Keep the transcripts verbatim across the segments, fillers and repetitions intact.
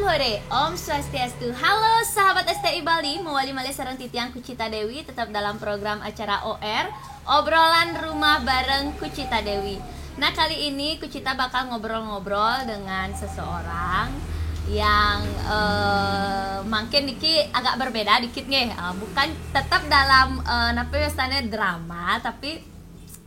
Hore, Om Swastiastu. Halo sahabat S T I Bali, mawali malih sareng titiang Kucita Dewi, tetap dalam program acara O R, Obrolan Rumah bareng Kucita Dewi. Nah, kali ini Kucita bakal ngobrol-ngobrol dengan seseorang yang eh, mungkin niki agak berbeda dikit nggih. Eh, bukan tetap dalam eh, napa ya, drama, tapi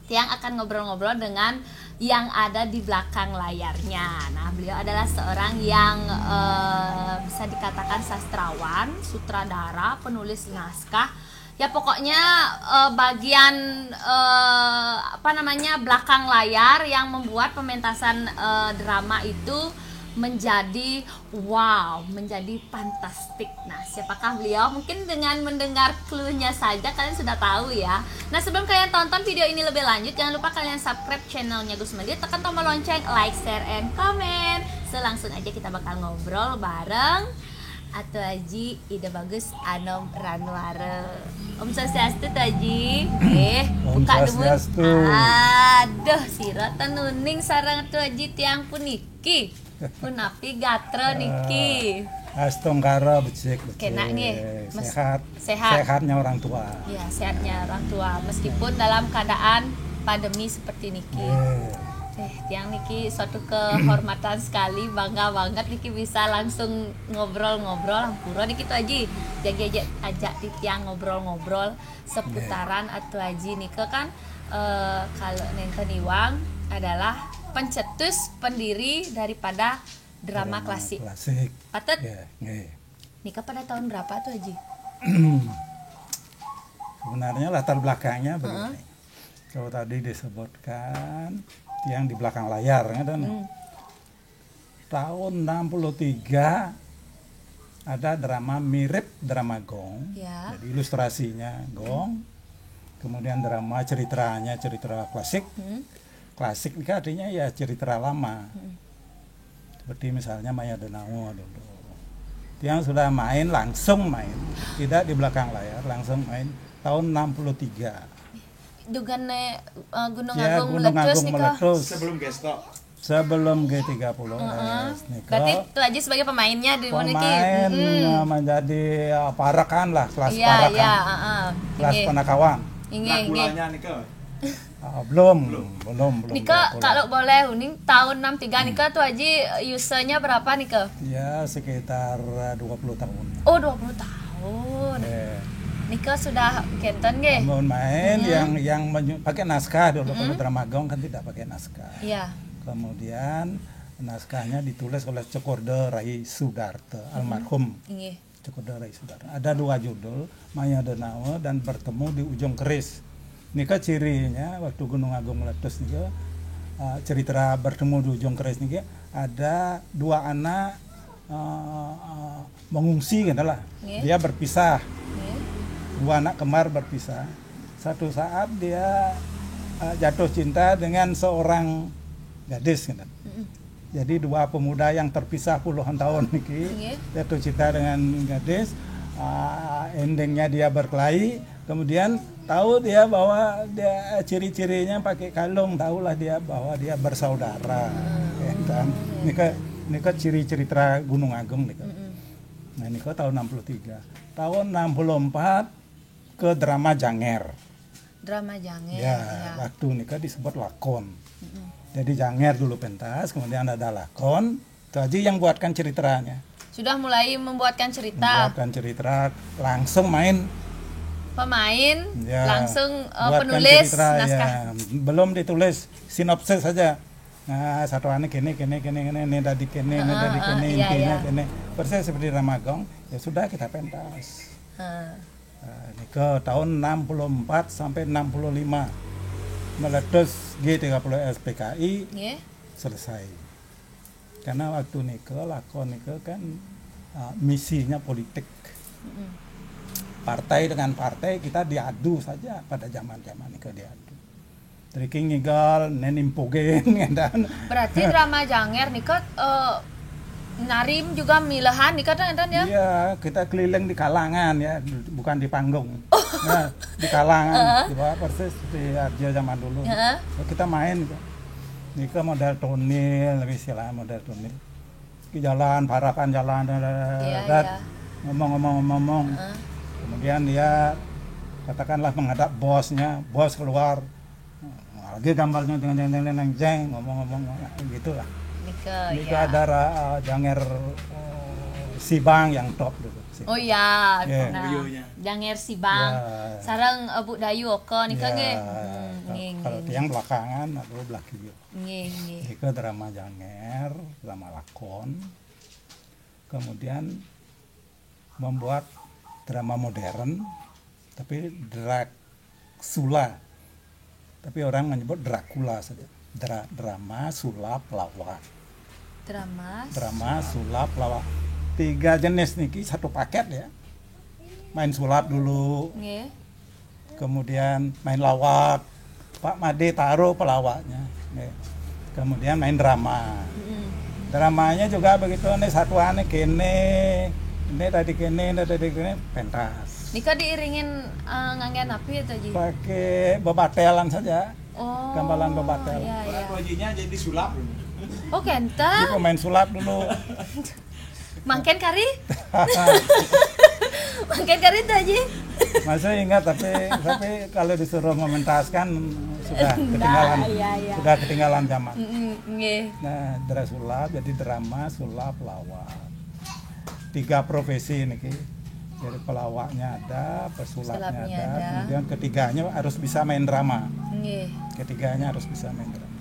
tiang akan ngobrol-ngobrol dengan yang ada di belakang layarnya. Nah, beliau adalah seorang yang eh, bisa dikatakan sastrawan, sutradara, penulis naskah. Ya, pokoknya eh, bagian eh, apa namanya, belakang layar yang membuat pementasan eh, drama itu menjadi wow, menjadi fantastik. Nah, siapakah beliau? Mungkin dengan mendengar clue-nya saja kalian sudah tahu ya. Nah, sebelum kalian tonton video ini lebih lanjut, jangan lupa kalian subscribe channelnya Gus Mendit, tekan tombol lonceng, like, share, and comment. So, langsung aja kita bakal ngobrol bareng Atu Aji Ida Bagus Anom Ranwara. Om Swastiastu, Atu Aji. Eh, Om buka dulu. Swastiastu. Aduh, sira ten uning sareng Atu Aji tiang puniki. Punapi gatra niki? Astungkara, becik, becik. Kena nggih, Mas. Sehat. Sehat. Sehatnya orang tua. Ya, sehatnya orang tua meskipun dalam keadaan pandemi seperti niki. Eh, Eh, tiang niki suatu kehormatan sekali, bangga banget niki bisa langsung ngobrol-ngobrol. Hampura niki, Atu Aji. Jadi aja ajak titiang ngobrol-ngobrol seputaran Atu Aji nika kan eh, kalau nenten iwang adalah pencetus pendiri daripada drama klasik. Klasik. Patut? Ya, nggih. Nika pada tahun berapa, Atu Aji? Sebenarnya latar belakangnya begini. Kalau tadi disebutkan yang di belakang layar, kan? Hmm. Tahun enam puluh tiga ada drama mirip drama gong. Ya. Jadi ilustrasinya gong. Kemudian drama ceritanya cerita klasik. Hmm. Klasik itu artinya ya cerita lama. Hmm. Seperti misalnya Maya Denawa dulu. Yang sudah main, langsung main, tidak di belakang layar, langsung main tahun enam puluh tiga. Dugane eh, Gunung Ya, Agung Gunung meletus Agung nika. Meletus. Sebelum Gestok. Sebelum G tiga puluh S nika. Berarti Atu Aji sebagai pemainnya di niki. Pemain Mm-mm. eh, menjadi eh, parakan lah, kelas Iya, parakan. Iya, heeh. Kelas Nggih. penakawan. Inggih, inggih. Dracula-nya nika. Ah, belum, belum, belum. Nika Dracula. Kalau boleh uning, tahun enam tiga nika Atu Aji eh, usianya berapa nika? Ya, sekitar eh, dua puluh tahun. Oh, dua puluh tahun. Eh, Nika sudah kenten nggih? Namun main yang yang menyu- pakai naskah dulu, kalau drama gong kan tidak pakai naskah. Iya. Kemudian naskahnya ditulis oleh Cokorda Rai Sudarta, almarhum Inggih. Cokorda Rai Sudarta. Ada dua judul, Maya Denawa dan Bertemu di Ujung Keris. Nika cirinya waktu Gunung Agung meletus nika, eh, cerita Bertemu di Ujung Keris nika ada dua anak eh, eh, mengungsi gitu lah. Nggih. Dia berpisah. Nggih. Dua anak kembar berpisah. Satu saat dia eh, jatuh cinta dengan seorang gadis gitu. Jadi dua pemuda yang terpisah puluhan tahun niki Nggih. jatuh cinta dengan gadis, ah, endingnya dia berkelahi, kemudian tahu dia bahwa dia ciri-cirinya pakai kalung, tahulah dia bahwa dia bersaudara. Ya, kan? Nika nika ciri cerita Gunung Agung nika. Nah, nika tahun enam puluh tiga. Tahun enam puluh empat ke drama Janger. Drama Janger. Ya, Ya. Waktu nika disebut lakon. Jadi Janger dulu pentas, kemudian ada lakon. Itu Aji yang buatkan ceritanya. Sudah mulai membuatkan cerita. Buatkan cerita, langsung main. Pemain Ya, langsung eh, buatkan penulis cerita, naskah. Ya. Belum ditulis, sinopsis saja. Nah, satuannya gini, gini, gini, gini, ini tadi gini, ini Heeh, tadi heeh, gini, iya, intinya iya. Gini. Persis seperti drama gong, ya sudah kita pentas. Heeh. Nah, ini ke tahun enam puluh empat sampai enam puluh lima meletus G tiga puluh S P K I Nggih. selesai. Karena waktu nika lakon nika kan uh, misinya politik. Partai dengan partai kita diadu saja pada zaman-zaman nika diadu. Triki ngigal, nenim pogen, ngeten. Berarti drama Janger nika eh, narim juga milehan nika ten ya? Iya, kita keliling di kalangan ya, bukan di panggung. Nah, di kalangan, di bawah persis di Arjo zaman dulu. Heeh. Kita main. Nika model tonil, lebih istilah model tonil. ke jalan, parakan jalan, dat, dat, Iya, dat. Iya. Ngomong, ngomong, ngomong, ngomong. Heeh. Kemudian dia katakanlah menghadap bosnya, bos keluar. Nah, lagi gambarnya jeng, jeng, jeng, jeng, jeng, ngomong, ngomong, ngomong, gitu lah. Nika, Ini ya. Ada ra- eh, Janger, eh, Sibang yang top dulu. Sibang. Oh ya, Iya. nah. Buyunya. Janger Sibang. Ya. Sareng Ebu Dayu Oka nika Ya, nggih. kalau, Hmm, nggih, kalau nggih. Tiang belakangan, aduh belah kieu. Nggih, nggih. Nika drama Janger, drama lakon. Kemudian membuat drama modern, tapi Dracula. Tapi orang menyebut Dracula saja. Dra- drama, sulap, lawak. Drama. Drama, sulap, lawak. Tiga jenis niki satu paket ya. Main sulap dulu, Nggih. kemudian main lawak. Pak Made taruh pelawaknya. Nggih. Kemudian main drama. Mm-mm. Dramanya juga begitu nih, satuannya kene, ini tadi kene, ini tadi kene, pentas. Nika diiringin eh, ngangge napi itu, Ji? Pakai bebatelan saja. Oh. Gamelan bebatel. Iya, iya. Wajinya jadi sulap dulu. Oh, Dia kenten. pemain sulap dulu. Mangken kari? Mangken kari tuh, Ji? Masih ingat, tapi tapi kalau disuruh mementaskan sudah ketinggalan. Iya, iya. Sudah ketinggalan zaman. Mm-mm, nggih. Nah, dra sulap jadi drama, sulap, lawak. Tiga profesi niki. Jadi pelawaknya ada, pesulapnya Pesulapnya ada, ada. Kemudian ketiganya harus bisa main drama. Nggih. Ketiganya harus bisa main drama.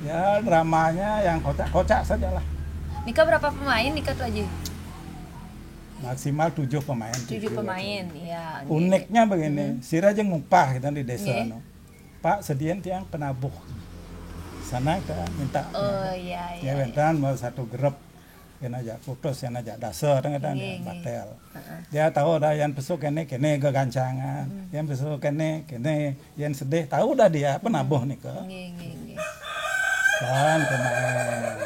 Ya, dramanya yang kocak-kocak sajalah. Nika berapa pemain nika tuh, Ji? Maksimal tujuh pemain. Tujuh pemain, ya. Nggih. Uniknya begini, sira aja ngupah kita di desa Nggih. No. Pak, sedian tiang penabuh. Sana kita minta. Oh, iya, iya. Ya, bentan mau satu grup, yang aja putus, yang aja dasar, kadang Nggih, nggih. Batel. Dia tahu dah yang besok kene kene kegancangan, yang besok kene kene, yang sedih tahu dah dia penabuh nika. Nggih, nggih, nggih. Dan pemain.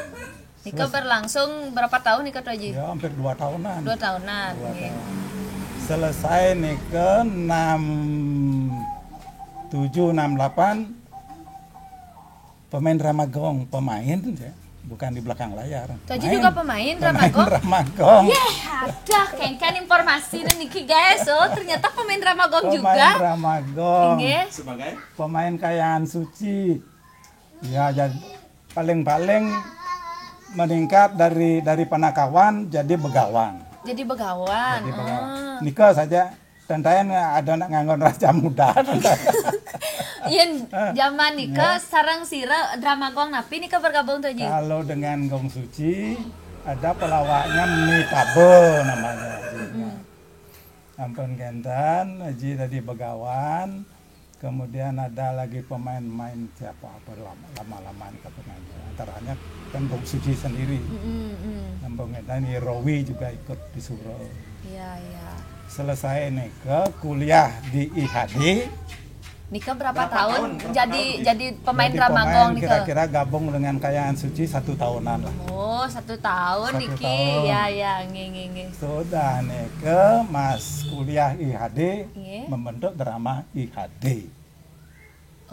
Nika berlangsung berapa tahun nika tuh, Ji? Ya, hampir dua tahunan. Dua tahunan. Dua Nggih. tahun. Selesai nika enam tujuh enam delapan, pemain drama gong, pemain ya, bukan di belakang layar. Tuh, Ji juga pemain drama Pemain gong? Drama gong. Yeh, ada kengken informasi niki, guys. Oh, ternyata pemain drama gong Pemain juga. Drama gong. Nggih. Sebagai Pemain Kayaan Suci. Ya, jadi paling-paling meningkat dari dari panakawan jadi begawan. Jadi begawan. Jadi begawan. Ah. Nika saja, tentang ada nak nganggon raja muda. Yen zaman nika sareng sira drama gong napi nika bergabung tuh, Ji? Kalau dengan Gong Suci, ada pelawaknya Mitabo namanya. Ampun kenten, Ji tadi begawan. Kemudian ada lagi pemain-main siapa apa lama lama-lama nih pemain. Antaranya kan Gong Suci sendiri. Mm-mm, mm. Ampun kenten, Rowi juga ikut disuruh. Iya, iya. Selesai nih ke kuliah di I H D. Nika berapa, Berapa tahun, tahun? Berapa jadi tahun? Jadi pemain Jadi drama pemain gong nika? Kira-kira gabung dengan Kayaan Suci satu tahunan lah. Oh, satu tahun Satu niki. tahun. Ya, ya, nggih, nggih, nggih. Sudah nih ke mas kuliah I H D, Nggih. Membentuk drama I H D.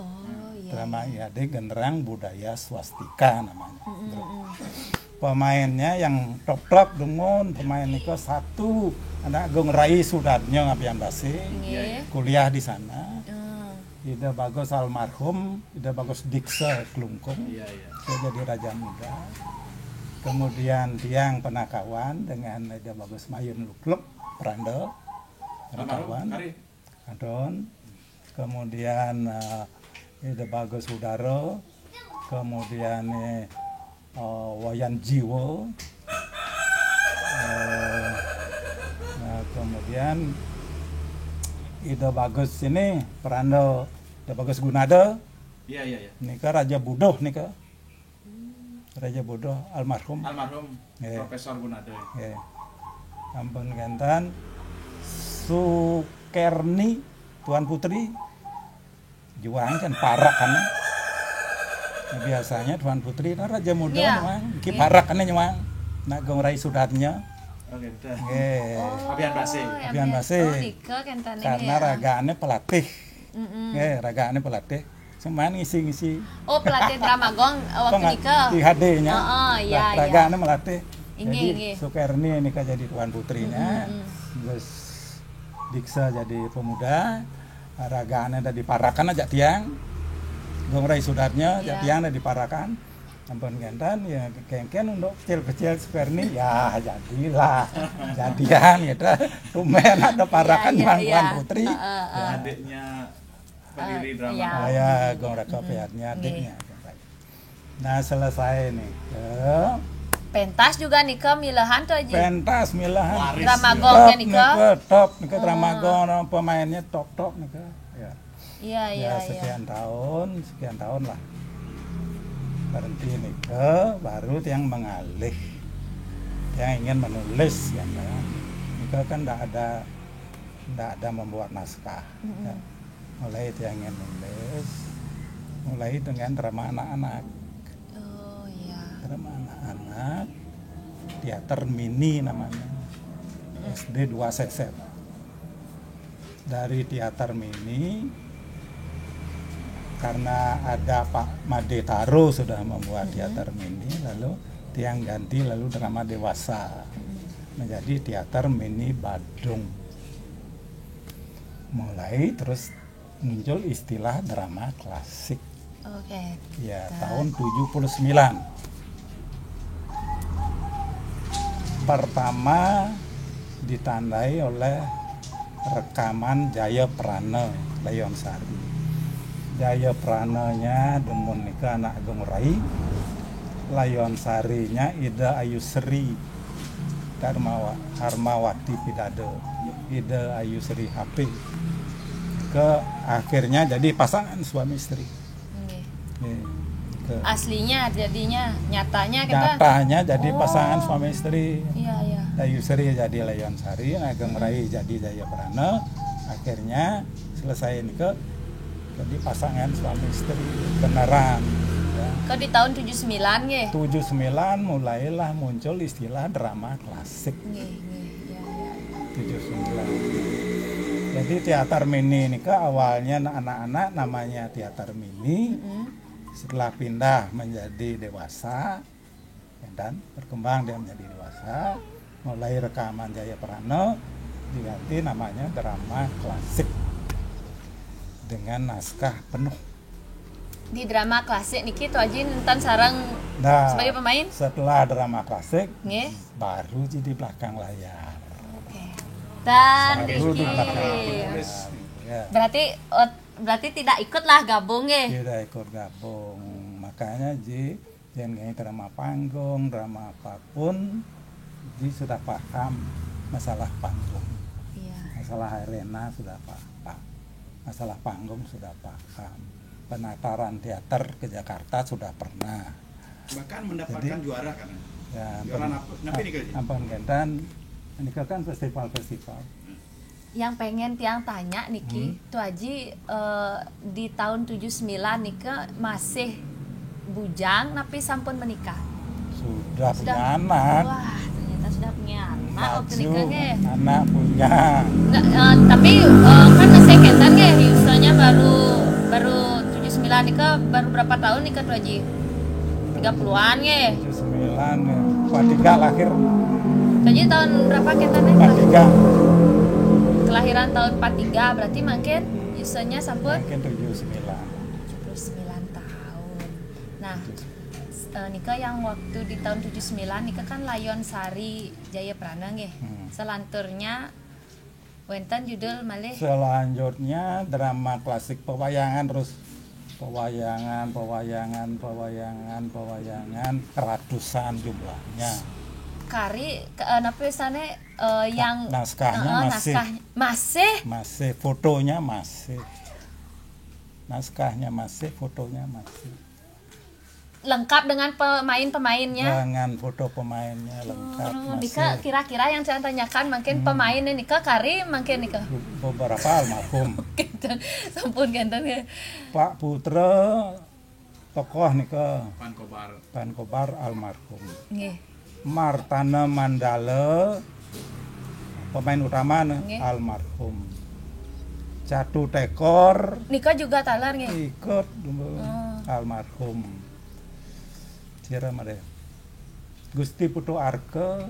Oh, iya. Drama I H D Genderang Budaya Swastika namanya. Pemainnya yang top-top dungun, pemain nika satu, anak Gong Rai Sudarnya Ngapian Basi, Nggih. Kuliah di sana. Hmm. Ida Bagus almarhum, Ida Bagus Diksa Klungkung. Iya, iya. Dia jadi raja muda. Kemudian tiang penakawan dengan Ida Bagus Mayun Lukluk, Pranda. Almarhum Penakawan. Kari. Adon. Kemudian eh, Ida Bagus Udara. Kemudian eh, eh, Wayan Jiwa. Eh, nah, kemudian Ida Bagus ini Pranda, Ida Bagus Gunada. Iya, iya, iya. Nika Raja Buduh nika. Raja Buduh almarhum. Almarhum Iya. Profesor Gunade. Nggih. Ampun kenten Sukerni Tuan Putri. Juang kan parak kan. Nah, biasanya Tuan Putri nah Raja Muda Iya. Nyuang. Iki Iya. Parak kan Nyuang. Nak Gong Rai Sudarnya. Oh, gitu. Nggih. Apian Basi. Oh, Apian Basi. Oh, nika kenten Karena ya. Ragane pelatih. Mm-mm. Nggih, Ragane pelatih. Cuman ngisi-ngisi Oh, pelatih drama gong waktu penga- nika. I H D-nya. Oh, oh, iya, Lah, iya. ragane melatih. Inggih, Jadi inggih. Sukerni nika jadi tuan putrine. Mm-mm. Terus Diksa jadi pemuda. Ragane dadi parakan ajak tiang. Gong Rai Sudarnya ajak Iya. tiang dadi parakan. Ampun kenten ya kengken untuk kecil-kecil Sukerni ya jadilah jadian gitu. Tumben ada parakan Iya, iya, bang iya. tuan putri. Heeh, heeh. Adiknya pendiri Eh, drama. iya. Ah, ya, Gong Raka Piatnya Nggih. adiknya. Nah, selesai nih. Ke Pentas juga nika milehan tuh, Ji. pentas milahan. Waris. Drama Iya. gongnya Top nika. nika, top nika drama Ah. gong, pemainnya top-top nika. Ya. Iya, iya, Ya, iya. sekian tahun, sekian tahun lah. Berhenti nika, baru tiang mengalih. Tiang ingin menulis, ya kan. Nika kan ndak ada ndak ada membuat naskah. Mm-mm. Ya. Mulai tiang ingin nulis, mulai dengan drama anak-anak. Oh, iya. Drama anak-anak, teater mini namanya. S D dua Seser. Dari teater mini, karena ada Pak Made Taro sudah membuat teater mini, lalu tiang ganti lalu drama dewasa menjadi teater mini Badung. Mulai terus muncul istilah drama klasik. Oke. Ya, Nah. Tahun tujuh puluh sembilan. Pertama ditandai oleh rekaman Jaya Prana Layon Sari. Jaya Prananya dumun nika anak Agung Rai. Layon Sarinya Ida Ayu Sri Darmawa, Harmawati Pidada. Ida Ayu Sri H P. Ke akhirnya jadi pasangan suami istri. Nggih. Nih, ke Aslinya jadinya, nyatanya kita. Nyatanya jadi Oh. Pasangan suami istri. Iya, iya. Ayu Sri jadi Layon Sari, Agung Rai jadi Jaya Prana. Akhirnya selesai nika jadi pasangan suami istri beneran. Ya. Ke di tahun tujuh sembilan nggih. Tujuh sembilan mulailah muncul istilah drama klasik. Nggih, nggih. Iya, iya. Tujuh sembilan. Jadi teater mini nika awalnya anak-anak namanya teater mini. Mm-mm. Setelah pindah menjadi dewasa, ya, dan berkembang dia menjadi dewasa, mulai rekaman Jaya Prana diganti namanya drama klasik dengan naskah penuh. Di drama klasik niki Tuaji enten sareng Nah, sebagai pemain? Setelah drama klasik, Nggih. Baru jadi belakang layar. Oke. Dan Baru di niki. belakang layar. Ya, Berarti oh, berarti tidak ikutlah gabung nggih. Tidak ikut gabung. Makanya Ji, yang ini drama panggung, drama apapun, Ji sudah paham masalah panggung. Iya. Masalah arena sudah paham. Masalah panggung sudah paham. Penataran teater ke Jakarta sudah pernah. Bahkan mendapatkan Jadi- juara kan? Ya, Juara ampun- apa? Kenapa ini kali? Ampun Gentan, ini kan festival-festival. Yang pengen tiang tanya niki, Hmm. Tuaji eh, di tahun tujuh sembilan nika masih bujang tapi sampun menikah. Sudah, Sudah. Punya anak. Wah, ternyata sudah punya anak waktu Maju, nikah nggih. Anak punya. Nggak, eh, tapi eh, kan masih kenten nggih, usianya baru baru tujuh sembilan nika baru berapa tahun nikah Tuaji? Tiga puluhan nggih. Tujuh sembilan ya. Empat tiga lahir. Tuaji tahun berapa kenten? Empat tiga. Kelahiran tahun empat tiga, berarti mungkin usianya sampun Mungkin tujuh sembilan. Tujuh puluh sembilan tahun. Nah, s- eh, nika yang waktu di tahun tujuh sembilan nika kan Layon Sari Jaya Prana nggih. Hmm. Selanturnya wenten judul malih Selanjutnya drama klasik pewayangan terus pewayangan, pewayangan, pewayangan, pewayangan ratusan jumlahnya. Kari ke, eh, napa isane eh, yang Naskahnya eh, masih. Naskah masih Masih fotonya masih. Naskahnya masih, fotonya masih. Lengkap dengan pemain-pemainnya. Dengan foto pemainnya lengkap Oh, masih. nika kira-kira yang saya tanyakan mungkin Hmm. pemainnya nika kari mungkin nika. Beberapa almarhum. Sampun kenten ya. Pak Putra tokoh nika Pan Kobar. Pan Kobar almarhum. Nggih. Martana Mandala pemain utama nih, Nggih. Almarhum. Jatuh Tekor. Nika juga taler nggih. Ikut dulu almarhum. Sira mare. Gusti Putu Arke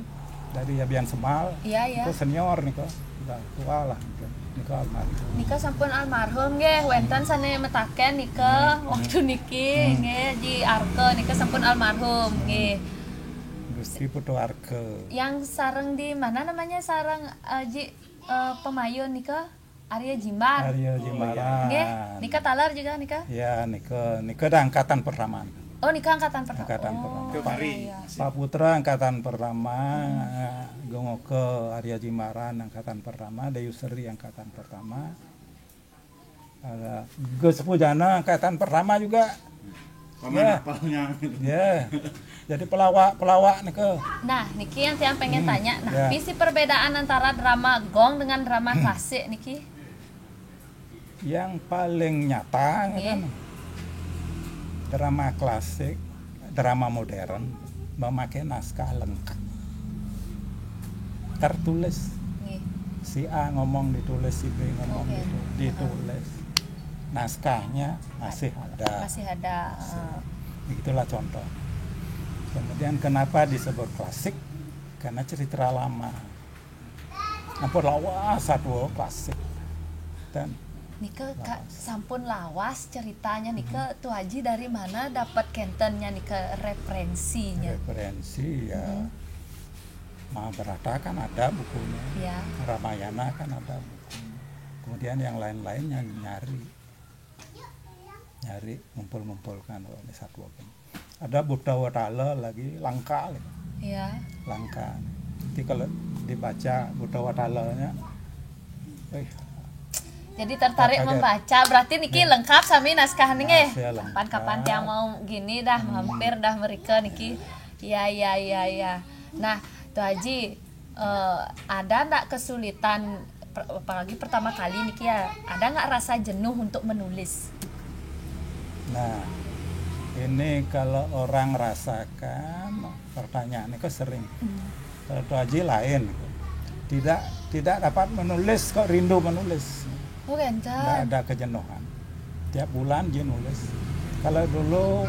dari Yabian Semal. Iya, iya. Itu senior nika. Udah tua lah nika. Nika almarhum. Nika sampun almarhum nggih, wenten sane metaken nika waktu niki nggih, Ji Arke nika sampun almarhum nggih. Gusti Putu Arke. Yang sareng di mana namanya, sareng eh, Ji eh, Pemayun nika? Arya Jimbar. Arya Jimbaran. Nggih, nika taler juga nika. Ya, nika nika dah angkatan pertama. Oh, nika angkatan pertama. Angkatan Oh, pertama. Itu Pari. Iya. Pak Putra angkatan pertama, Gung Oke Arya Jimbaran angkatan pertama, Dayu Seri angkatan pertama. Ada Gus Pujana angkatan pertama juga. Paman Ya. apalnya gitu. Ya. Jadi pelawak-pelawak nika. Nah, niki yang tiang pengen tanya. Nah, ya. Pisi perbedaan antara drama gong dengan drama klasik niki? Yang paling nyata Nggih. Kan drama klasik, drama modern memakai naskah lengkap. Tertulis. Nggih. Si A ngomong ditulis, si B ngomong Oke. ditu- ditulis. Naskahnya masih ada. Masih ada. Eh, Begitulah contoh. Kemudian kenapa disebut klasik? Karena cerita lama. Ampun lawas satu klasik. Dan nika Kak, sampun lawas ceritanya nika, Tu Aji dari mana dapat kentennya nika, referensinya? Referensi ya. Mahabharata kan ada bukunya. Ya. Ramayana kan ada bukunya. Kemudian yang lain-lainnya nyari. Nyari, ngumpul-ngumpulkan, oh, ini satu apa. Ada Buddha Watala lagi, langka lagi. Ya. Langka. Jadi kalau dibaca Buddha Watalanya, eh, Jadi tertarik Kaget. Membaca, berarti niki lengkap sami naskah nggih. Naskah lengkap. Kapan-kapan tiang mau gini dah, mampir dah mereka niki. Ya, ya, ya, ya. Nah, Tu Aji, eh, ada ndak kesulitan per- apalagi pertama kali niki ya, ada nggak rasa jenuh untuk menulis? Nah, ini kalau orang rasakan, pertanyaan itu sering. Kalau Tu Aji lain, tidak tidak dapat menulis kok rindu menulis. Oh, Nggak enten. Ada kejenuhan. Tiap bulan dia nulis. Kalau dulu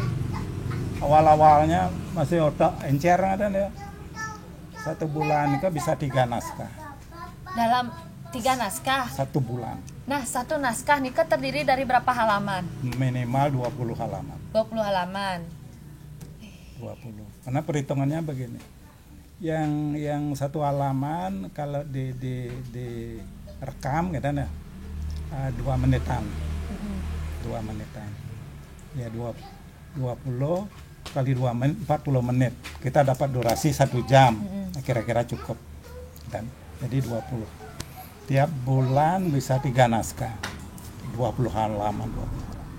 awal-awalnya masih otak encer ada ya. Satu bulan itu bisa tiga naskah. Dalam tiga naskah. Satu bulan. Nah, satu naskah nika terdiri dari berapa halaman? Minimal dua puluh halaman. Dua puluh halaman. Dua puluh. Karena perhitungannya begini. Yang yang satu halaman kalau di di direkam gitu ya. Eh, dua menitan. Dua menitan. Ya, dua dua puluh kali dua menit, empat puluh menit. Kita dapat durasi satu jam. Kira-kira cukup. Dan jadi dua puluh. Tiap bulan bisa tiga naskah. Dua puluh halaman, dua puluh halaman.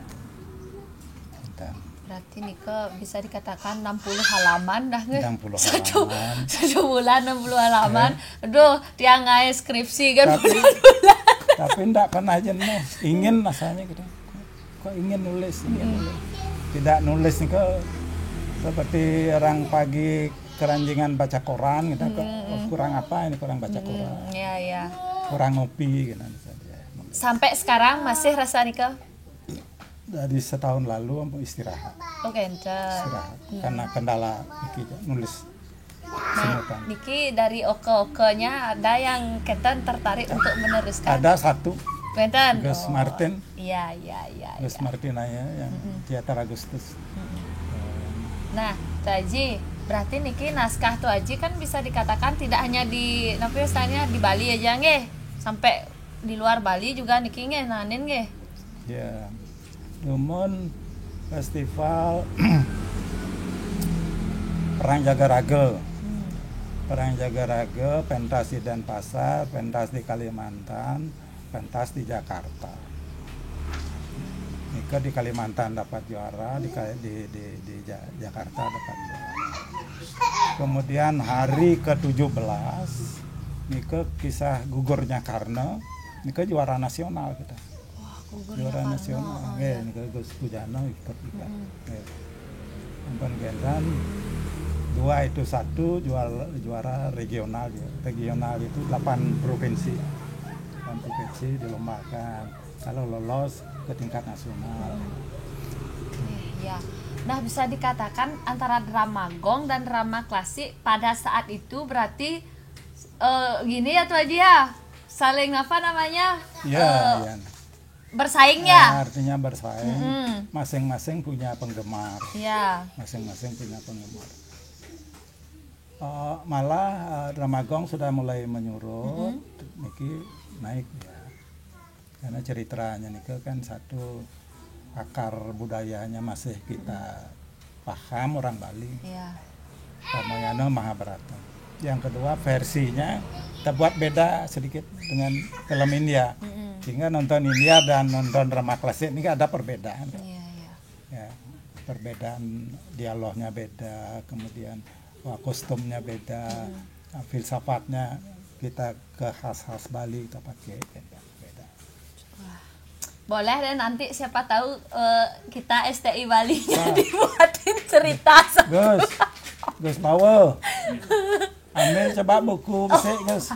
Dan Berarti nika bisa dikatakan enam puluh halaman dah nggih. Enam puluh Satu, halaman. Satu bulan enam puluh halaman. Aduh, tiang ngai skripsi kan. Tapi tapi enggak pernah jenuh. Ingin rasanya gitu. Kok ingin nulis, ingin nulis. Tidak nulis nih kok seperti orang pagi keranjingan baca koran gitu. Kok, "Oh, kurang apa ini, kurang baca koran, Hmm, ya, ya. Kurang ngopi gitu saja. Sampai sekarang masih rasa nika? Dari setahun lalu mau istirahat. Oh, kenten. Istirahat karena kendala iki nulis Nah, semutan. Niki dari oke-okenya ada yang kenten tertarik untuk meneruskan? Ada satu, Kenten. Gus Oh. Martin. Iya, iya, iya. Gus Iya. Martin aja yang Teater Agustus. Nah, Tu Aji, berarti niki naskah Tu Aji kan bisa dikatakan tidak hanya di, napa ya, istilahnya di Bali aja nggih, sampai di luar Bali juga niki nggih, nanin nggih. Ya, dumun festival Perang Jaga Raga. Perang Jaga Raga, pentas di Denpasar, pentas di Kalimantan, pentas di Jakarta. Nika di Kalimantan dapat juara, di Ka- di di, di Ja- Jakarta dapat juara. Kemudian hari ketujuh belas, nika kisah gugurnya Karna, nika juara nasional kita. Wah, gugur Juara Karna. nasional. Oh, Nggih, iya. nika Gus Pujana ikut juga. Nggih. Ampun kenten, dua itu satu juara juara regional ya. Regional itu delapan provinsi. Delapan provinsi dilombakan. Kalau lolos ke tingkat nasional. Ya. Nah, bisa dikatakan antara drama gong dan drama klasik pada saat itu berarti eh, gini ya, Tuh Aji, ya, saling apa namanya? Ya, Eh, ya. Bersaing ya. Artinya bersaing, Mm-mm. masing-masing punya penggemar, Ya. Masing-masing punya penggemar. Eh, malah eh, drama gong sudah mulai menyurut, niki naik ya. Karena ceritanya niki kan satu, akar budayanya masih kita paham orang Bali. Ya. Ramayana, Mahabharata. Yang kedua, versinya kita buat beda sedikit dengan film India. Mm-mm. Sehingga nonton India dan nonton drama klasik ini ada perbedaan. Iya, iya. Ya, perbedaan dialognya beda, kemudian wah, kostumnya beda, filsafatnya kita ke khas-khas Bali kita pakai beda. Beda. Boleh deh, nanti siapa tahu eh, kita S T I Bali Nah. Dibuatin cerita. Gus, Gus Bawa. Ambil coba buku besik, Gus.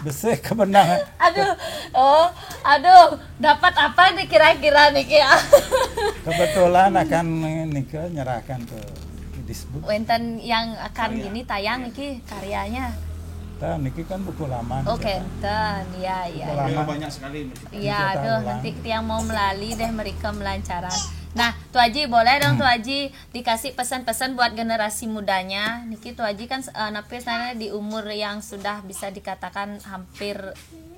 Besik kebenangan. Aduh, oh, aduh, dapat apa nih kira-kira nih, Ki? Kebetulan akan niki nyerahkan ke Disbud. Wenten yang akan gini tayang niki karyanya. Nah, niki kan buku lama. Oke, enten, ya, ya. Buku lama. Banyak sekali. Iya, Dicetak aduh, ulang. Nanti tiang mau melali deh mereka melancaran. Nah, Tuh Aji, boleh dong Tuh Aji dikasih pesan-pesan buat generasi mudanya. Niki Tuh Aji kan eh, napi sana di umur yang sudah bisa dikatakan hampir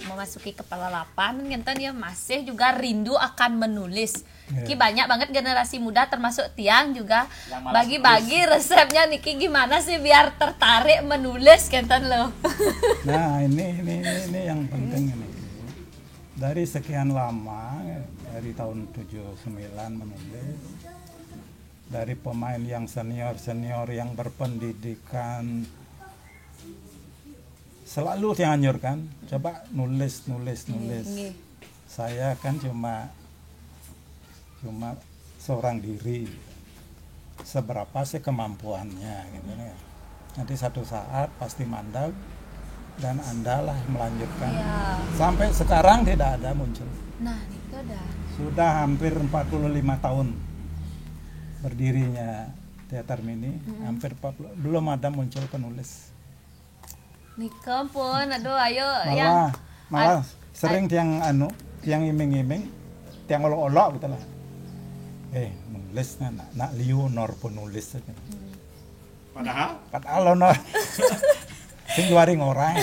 memasuki kepala lapan, ngenten ya, masih juga rindu akan menulis. Iya. Ki, banyak banget generasi muda termasuk tiang juga Yang malas bagi-bagi resepnya niki gimana sih biar tertarik menulis, ngenten loh. Nah, ini ini ini, ini yang penting ini. Dari sekian lama, dari tahun tujuh sembilan menulis, dari pemain yang senior-senior yang berpendidikan selalu dianjurkan, coba nulis, nulis, nulis. Nggih. Saya kan cuma cuma seorang diri, seberapa sih kemampuannya gitu ya. Nanti satu saat pasti mandek dan Anda lah melanjutkan. Iya. Sampai sekarang tidak ada muncul. Nah, itu dah. Sudah hampir empat puluh lima tahun berdirinya Teater Mini, hampir empat puluh, belum ada muncul penulis. Nika pun, aduh, ayo Malah yang malah sering tiang anu, tiang iming-iming, tiang olok-olok gitu lah. Eh, nulis nah, nak, nak liu nor penulis aja. Padahal Padahal lo nor. Sing juari ngorang.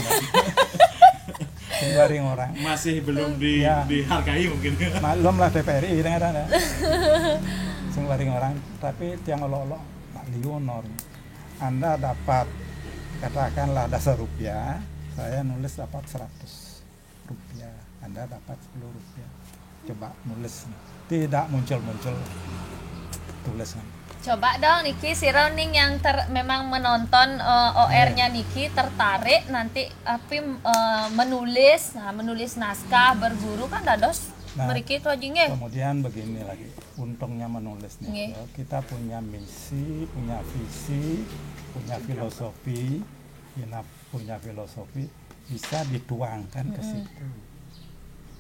Sing juari ngorang. Masih belum di, Ya. Dihargai mungkin. Maklum lah T V R I kadang-kadang ya. Sing juari ngorang, tapi tiang olok-olok, nak liu nor. Anda dapat katakanlah dasar rupiah, saya nulis dapat seratus rupiah, Anda dapat sepuluh rupiah. Coba nulis, tidak muncul-muncul, tulis kan. Coba dong niki, sira ning yang ter, memang menonton eh, O R-nya niki tertarik nanti api eh, menulis, nah, menulis naskah, berguru kan dados Nah, mriki Tuh Aji nggih. Kemudian begini lagi, untungnya menulis nih, Nggih. Ya, kita punya misi, punya visi, punya filosofi, punya, punya filosofi bisa dituangkan ke situ.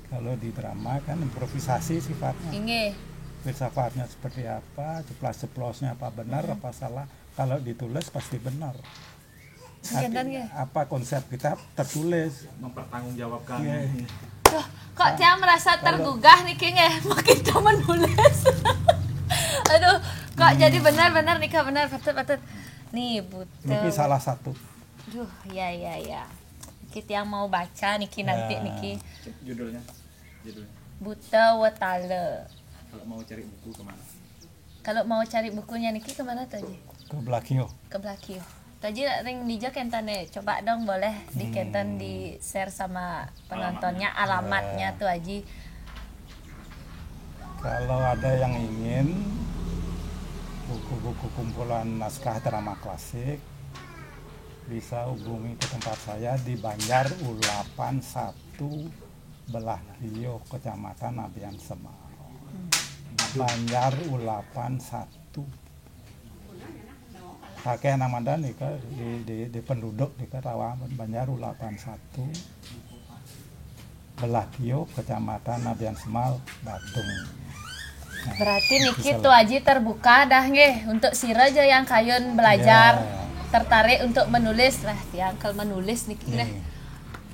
Kalau di drama kan improvisasi sifatnya. Nggih. Filsafatnya seperti apa, ceplas-ceplosnya apa benar, apa salah. Kalau ditulis pasti benar. Ngenten nggih. Apa konsep kita tertulis. Mempertanggungjawabkan. Iya. Duh, kok tiang merasa tergugah niki nggih, mau kita menulis. Aduh, kok jadi benar-benar nika benar, patut, patut. Nih, buta. Niki salah satu. Duh, ya, ya, ya. Kita yang mau baca niki nanti Ya. Niki. Judulnya. Judulnya. Buta Wetala. Kalau mau cari buku kemana? Kalau mau cari bukunya niki kemana Tuh Aji? Ke Blakio. Ke Blakio. Tuh Aji ring dija kentane. Coba dong boleh di kenten di share sama penontonnya alamatnya Tuh Aji. Kalau ada yang ingin buku-buku kumpulan naskah drama klasik, bisa hubungi ke tempat saya di Banjar Ulapan satu, Belah Rio, Kecamatan Abian Semarang. Banjar Ulapan satu. Pakai nama dan nika di, di, di penduduk nika Rawa Banjar Ulapan satu. Belah Tiuk, Kecamatan Abiansemal, Badung. Nah, Berarti niki Tuh Aji terbuka dah nggih untuk sira ja yang kayun belajar, tertarik untuk menulis lah, tiang kel menulis niki dah.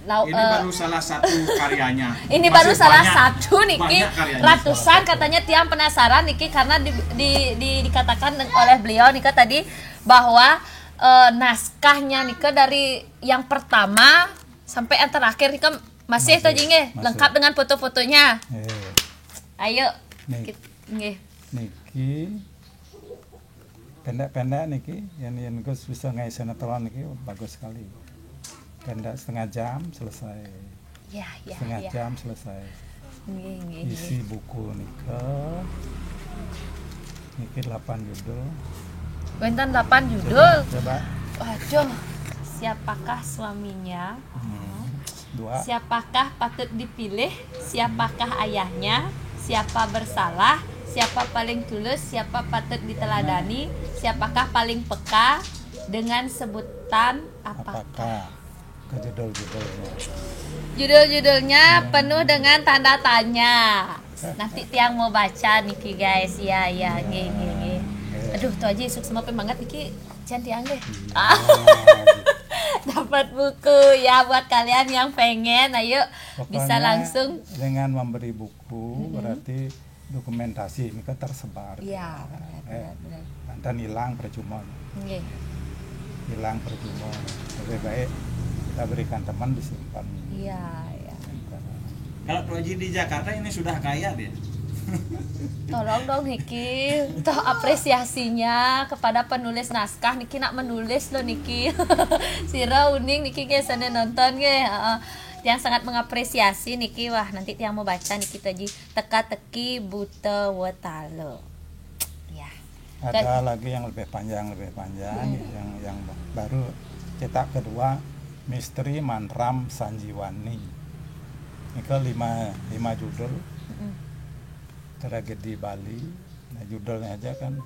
Lau- Ini eh, baru salah satu karyanya. Ini Masih baru salah banyak- satu niki, banyak karyanya. Ratusan, katanya tiang penasaran niki karena di, di, di- dikatakan oleh beliau nika tadi bahwa eh, naskahnya nika dari yang pertama sampai yang terakhir nika masih, Tuh Aji nggih, Masih. Lengkap dengan foto-fotonya. Eh, Ayo. Nih. Kit- Nggih. Niki pendek-pendek niki, yang yang Gus bisa ngai sinetron niki bagus sekali. Pendek, setengah jam selesai. Ya, ya, Setengah ya. Jam selesai. Nggih, nggih, Isi nggih. Buku nika. Niki delapan judul. Wénten delapan judul. Coba. Waduh, siapakah suaminya? Hmm. Dua. Siapakah patut dipilih? Siapakah ayahnya? Siapa bersalah? Siapa paling tulus? Siapa patut diteladani? Siapakah paling peka? Dengan sebutan apakah? Apakah ke judul-judulnya? Judul-judulnya penuh dengan tanda tanya. Nanti tiang mau baca niki, guys. Ya, ya, nggih, nggih, nggih. Aduh, Tuh Aji, suksma banget niki, can tiang deh. Dapat buku ya buat kalian yang pengen, ayo bisa Pokoknya langsung. Dengan memberi buku berarti dokumentasi ini kan tersebar. Iya, benar, Eh, benar, benar. Mantan hilang percuma. Nggih. Hilang percuma. Lebih baik kita berikan teman, disimpan. Iya, iya. Kalau Tuh Aji di Jakarta ini sudah kaya dia. Tolong dong niki, toh apresiasinya kepada penulis naskah niki, nak menulis loh niki. Sira uning niki, guys, sana nonton nggih. Heeh. Yang sangat mengapresiasi niki, wah, nanti tiang mau baca niki, Tuh Aji, Teka-teki Buta Wetala. Ya. Ada lagi yang lebih panjang, lebih panjang, yang yang baru cetak kedua, Misteri Manram Sanjiwani. Ini ke lima lima judul. Mm-mm. Tragedi Bali. Nah, judulnya aja kan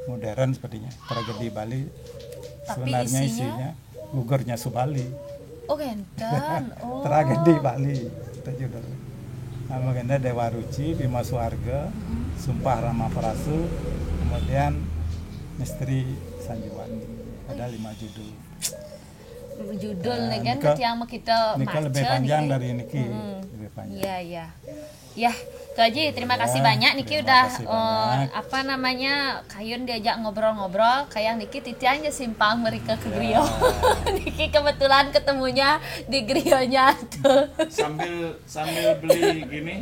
modern sepertinya. Tragedi Bali. Tapi Sebenarnya isinya? Isinya gugurnya Subali. Oh, ngenten. Oh. Tragedi Bali itu judulnya. Nah, bagiannya Dewa Ruci, Bima Suarga, Sumpah Rama Prasu, kemudian Misteri Sanjiwani. Ada lima judul. Judul Nah, nih kan niki- yang mau kita Ini kan lebih maca panjang niki. dari niki. Mm-mm. Lebih panjang. Iya, iya. Ya, Tuh Aji, terima kasih Ya, banyak niki terima udah kasih eh, banyak. Apa namanya, kayun diajak ngobrol-ngobrol, kayak niki titiang aja simpang mereka ke griya. Niki kebetulan ketemunya di griyanya tuh. Sambil sambil beli gini,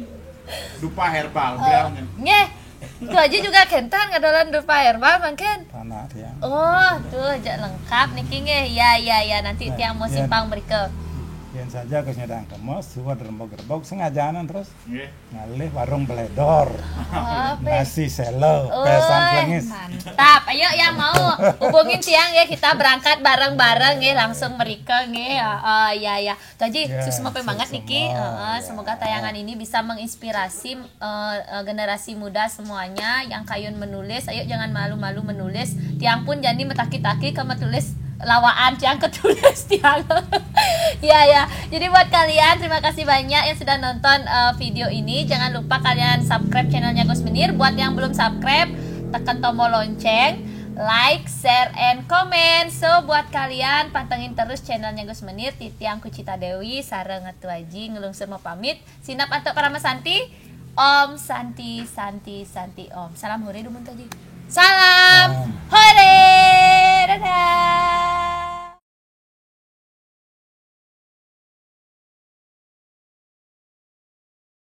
dupa herbal, beliaunya. Nggih. Tuh Aji juga ngenten ngadolan dupa herbal mangkin. Tanah tiang. Oh, tuh aja lengkap niki nggih. Ya, ya, ya, nanti Nah, tiang mau iya. Simpang mereka. Yang saja ke nyedang kemas, suwed rembog-rembog, sengajaan terus Nggih. ngalih warung beledor. Apa? Nasi selo, Oh, pesan pelengis. Mantap. Ayo yang mau hubungin tiang ya, kita berangkat bareng-bareng ya, langsung mereka nggih. Oh, oh, ya, ya. Tuh Aji, Ya, suksma banget niki. Suksma, Heeh, ya. Semoga tayangan ini bisa menginspirasi eh, eh, generasi muda semuanya yang kayun menulis. Ayo jangan malu-malu menulis. Tiang pun jani metaki-taki ke metulis lawaan tiang ketulis tiang. Ya, ya. Jadi buat kalian, terima kasih banyak yang sudah nonton eh, video ini. Jangan lupa kalian subscribe channelnya Gus Menir. Buat yang belum subscribe, tekan tombol lonceng, like, share, and comment. So buat kalian, pantengin terus channelnya Gus Menir, titiang Kucita Dewi sareng Tuh Aji ngelungsur mau pamit. Sinep antuk parama santi. Om Santi, Santi, Santi Om. Salam hore dumun Tuh Aji. Salam Om. Hore. Dadah.